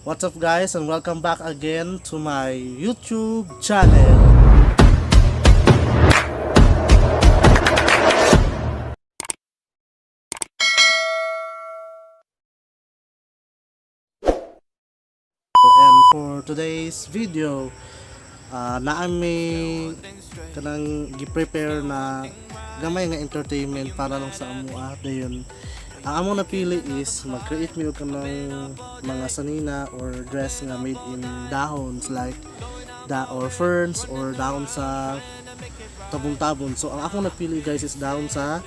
What's up, guys, and welcome back again to my YouTube channel. And for today's video, naa mi kanang gi-prepare na gamay nga entertainment para lang sa amoa. Dayon ang among napili is mag-create mi og kanang mga sanina or dress nga made in dahons, like da or ferns or dahon sa tabon-tabon. So ang akong napili, guys, is dahon sa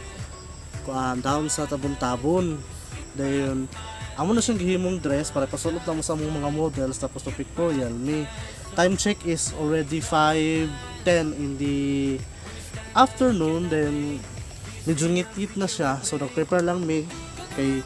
kuan, dahon sa tabon-tabon. Dayon amo na siyang gihimong dress para pasulot na mo sa among mga models, tapos to pictorial mi. Time check is already 5:10 in the afternoon. Then medyo ngit na siya, so nag-prepare lang mi kay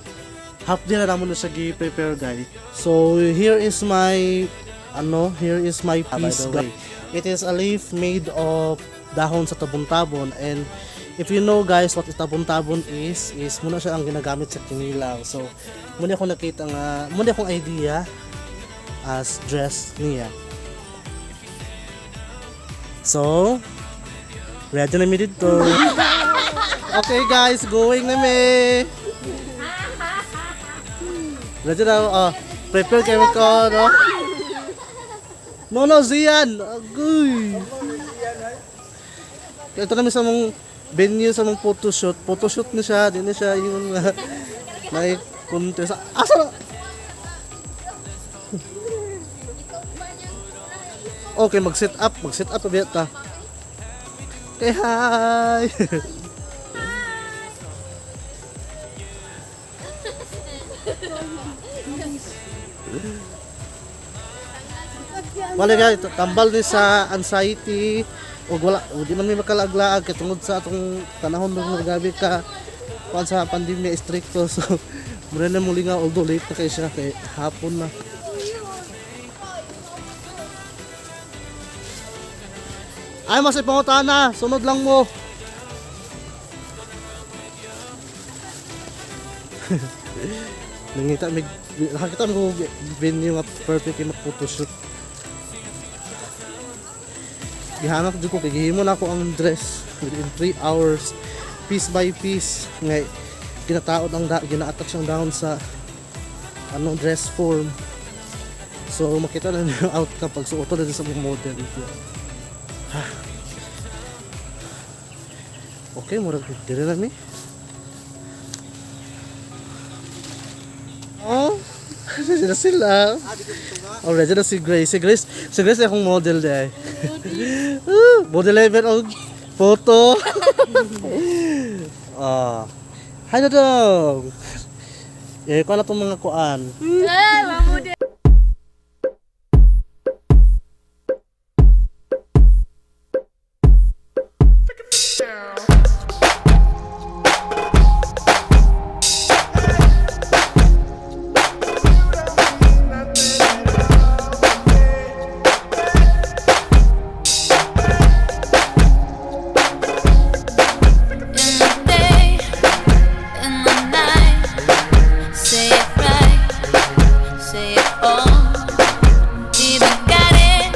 half day na namo na siya gi-prepare, guys. So here is my ano, here is my piece, guys. It is a leaf made of dahon sa tabon-tabon, and if you know, guys, what is tabon-tabon is muna siya ang ginagamit sa kinilaw. So muna akong nakita nga muna akong idea as dress niya. So ready na mi dito. Okay guys, going na mi. Ready na, oh, prepare kayo ko, no? No, no, Zian! Agoy! Ito namin sa mong venue sa mong photoshoot. Photoshoot ni siya, di na siya yung may contest. Asa na? Okay, mag-set up. Mag-set up pa ta. Okay, hi! Wala guys, tambal ni sa anxiety ug wala ug di man mi makalaglaag kay tungod sa atong panahon nung gabi ka kuan sa pandemya, stricto. So mura na muli nga, although late na kay siya kay hapon na. Ay, mas ipangutana, sunod lang mo. Nangita mig nakakita mo venue nga perfect kay mag-photoshoot. Gihanap jud ko kay gihimo na ako ang dress within 3 hours, piece by piece, ngay ginataod ang da, gina-attach ang dahon sa ano, dress form. So makita na niyo outcome pag suoto na din sa mga model. Ha. Okay, murag dire na mi. Oh, ready na sila. Oh, ready na si Grace. Si Grace, si Grace ay akong model day. Model level og photo. Ah. Hi na dong. Eh, kuan na tong mga kuan. Eh, mamude. In the day, in the night, say it right, say it all. Either got it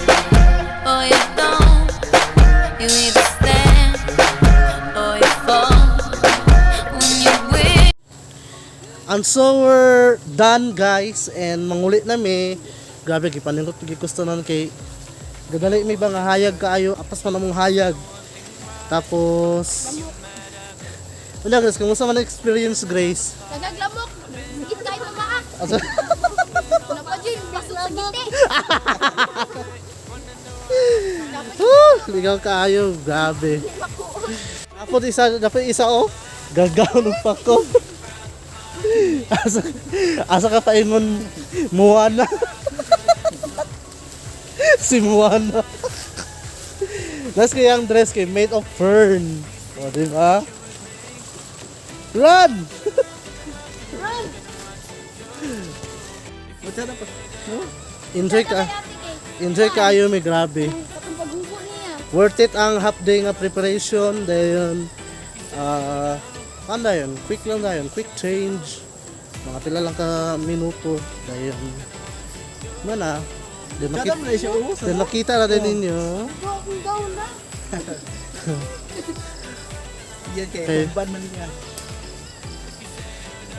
or you don't. You either stand or you fall. When you wish. And so we're done, guys, and manguli na mi. Grabe gipanindot gi gusto nan kay gadali mi ba nga hayag kaayo, apas man among hayag. Tapos wala, guys, kumusta man ang experience, Grace? Nagaglamok. Git kayo mamaa. Asa Napajin, pasok sa giti. Ligaw kaayo, grabe. Ako isa, dapat isa oh. Gagaw ng pako. Asa asa ka paingon Moana. Si Moana. Nas kaya ang dress kay made of fern. O, di ba? Run! Run! Enjoy ka. Enjoy kaayo mi, grabe. Katong paghubo niya. Worth it ang half day nga preparation. Then ano yun, quick lang na yun, quick change, mga pila lang ka minuto. Dahil Mana. Then Kada nakita, mo na siya oh. then nakita na din ninyo. Bro, akong down na. Yan kay Okay. kumban man niya.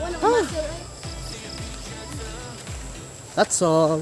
Wala akong muscle eh. That's all.